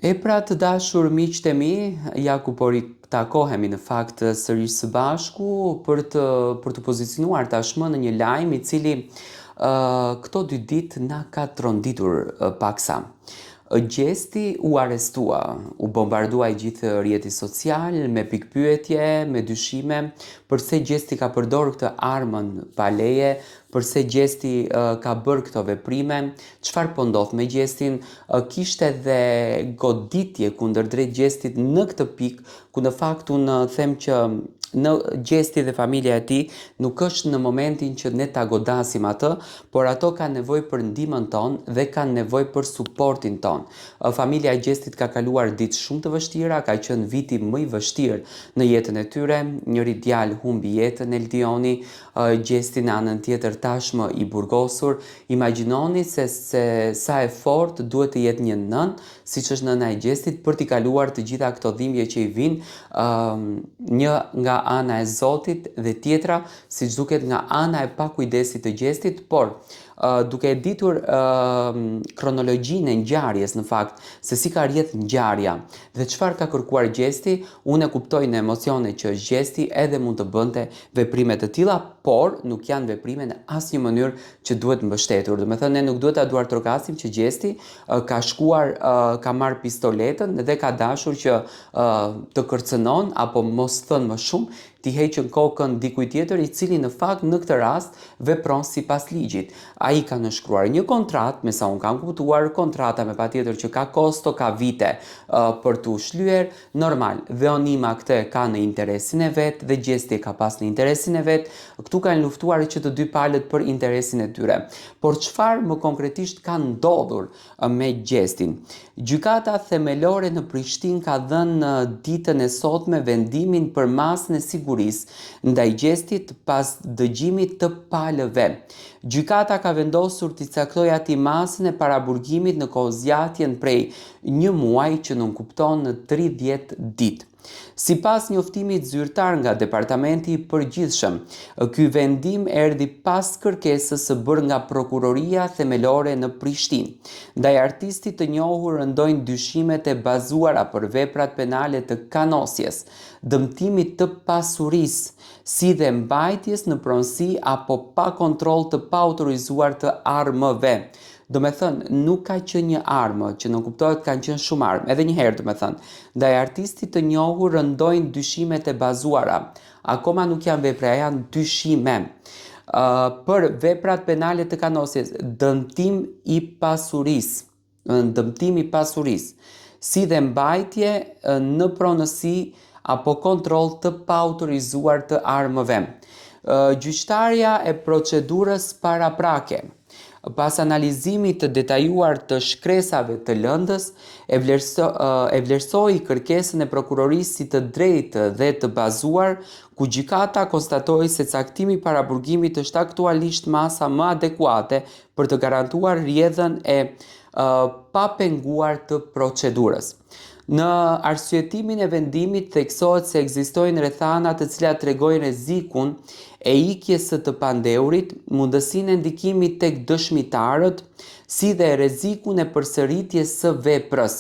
E pra të dashur miqtë e mi, ja ku po ritakohemi në fakt sërish së bashku për të për t'u pozicionuar tashmë në një lajm i cili uh, këto dy ditë na ka tronditur uh, paksa. Gjesti u arrestua, u bombardua i gjithë rrjeti social me pikëpyetje, me dyshime, përse Gjesti ka përdorur këtë armën pa leje, përse Gjesti ka bërë këto veprime, çfarë po ndodh me Gjestin, kishte dhe goditje kundërdrejt Gjestit në këtë pikë, ku në fakt unë them që në Gjesti dhe familja e tij nuk është në momentin që ne ta godasim atë, por ato kanë nevojë për ndihmën tonë dhe kanë nevojë për suportin tonë. Familja e Gjestit ka kaluar ditë shumë të vështira, ka qenë viti më i vështirë në jetën e tyre, njëri djalë humbi jetën Eldioni, Gjesti në anën tjetër tashmë i burgosur, imagjinoni se se sa e fortë duhet të jetë një nënë, siç është nëna e Gjestit, për t'i kaluar të gjitha këto dhimbje që i vijnë, një nga ana e Zotit dhe tjetra siç duket nga ana e pakujdesit të Gjestit, por duke e ditur kronologjinë e ngjarjes në fakt, se si ka rrjedh ngjarja dhe çfarë ka kërkuar Gjesti, unë e kuptoj në emocione që është Gjesti edhe mund të bënte veprime të tilla, por nuk janë veprime në asnjë mënyrë që duhet mbështetur. Domethënë ne nuk duhet ta duartrokasim që Gjesti ka shkuar, ka marrë pistoletën dhe ka dashur që të kërcënon apo mos thënë më shumë, t'i heqën kokën dikujt tjetër i cili në fakt në këtë rast vepron sipas ligjit. Ai ka nënshkruar një kontratë, me sa unë kam kuptuar, kontrata me patjetër që ka kosto, ka vite për t'u shlyer, normal, dhe Onima këtë e ka në interesin e vet dhe Gjesti e ka pas në interesin e vet, këtu kanë luftuar që të dy palët për interesin e tyre. Por çfarë më konkretisht ka ndodhur me Gjestin? Gjykata Themelore në Prishtinë ka dhënë ditën e sotme vendimin për masën e sigurisë ndaj Gjestit pas dëgjimit të palëve. Gjykata ka vendosur t'i caktojë atij masën e paraburgimit në kohëzgjatjen prej një muaj që nënkupton 30 ditë. Sipas njoftimit zyrtar nga Departamenti i Përgjithshëm, ky vendim erdhi pas kërkesës së bërë nga Prokuroria Themelore në Prishtinë. Ndaj artistit të njohur rëndojnë dyshimet e bazuara për veprat penale të kanosjes, dëmtimit të pasurisë, si dhe mbajtjes në pronësi apo pa kontroll të paautorizuar të armëve. Domethënë, nuk ka qenë një armë, që nënkuptohet kanë qenë shumë armë. Edhe një herë, domethënë, ndaj artistit të njohur rëndojnë dyshimet e bazuara. Akoma nuk janë vepra, janë dyshime. Uh, për veprat penale të kanosjes, dëmtim i pasurisë, dëmtim i pasurisë, si dhe mbajtje në pronësi apo kontroll të paautorizuar të armëve. Gjyqtarja e procedurës paraprake, pas analizimit të detajuar të shkresave të lëndës, e vlerëso, e vlerësoi kërkesën e prokurorisë si të drejtë dhe të bazuar, ku gjykata konstatoi se caktimi i paraburgimit është aktualisht masa më adekuate për të garantuar rrjedhën e papenguar të procedurës. Në arsyetimin e vendimit theksohet se ekzistojnë rrethana të cilat tregojnë rrezikun e ikjes së të pandehurit, mundësinë e ndikimit tek dëshmitarët, si dhe rrezikun e përsëritjes së veprës.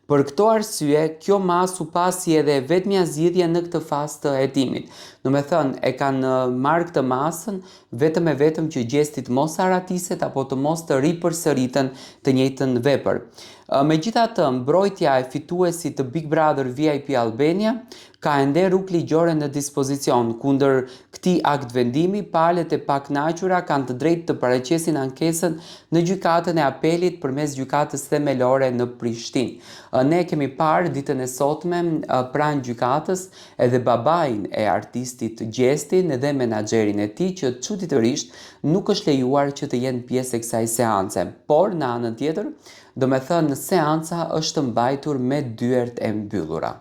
Për këto arsye, kjo masë u pa si edhe e vetmja zgjidhje në këtë fazë të hetimit. Domethënë, e kanë marrë këtë masën vetëm e vetëm që Gjesti të mos arratiset apo të mos të ripërsëritën të njëjtën vepër. Megjithatë, mbrojtja e fituesit të Big Brother VIP Albania ka ende rrugë ligjore në dispozicion. Kundër këtij aktvendimi, palët e pakënaqura kanë të drejtë të paraqesin ankesën në Gjykatën e Apelit përmes Gjykatës Themelore në Prishtinë. Ne kemi parë ditën e sotme pranë gjykatës edhe babain e artistit Gjestin dhe menaxherin e tij që çuditërisht nuk është lejuar që të jenë pjesë e kësaj seance. Por, në anën tjetër, domethënë seanca është mbajtur me dyert e mbyllura.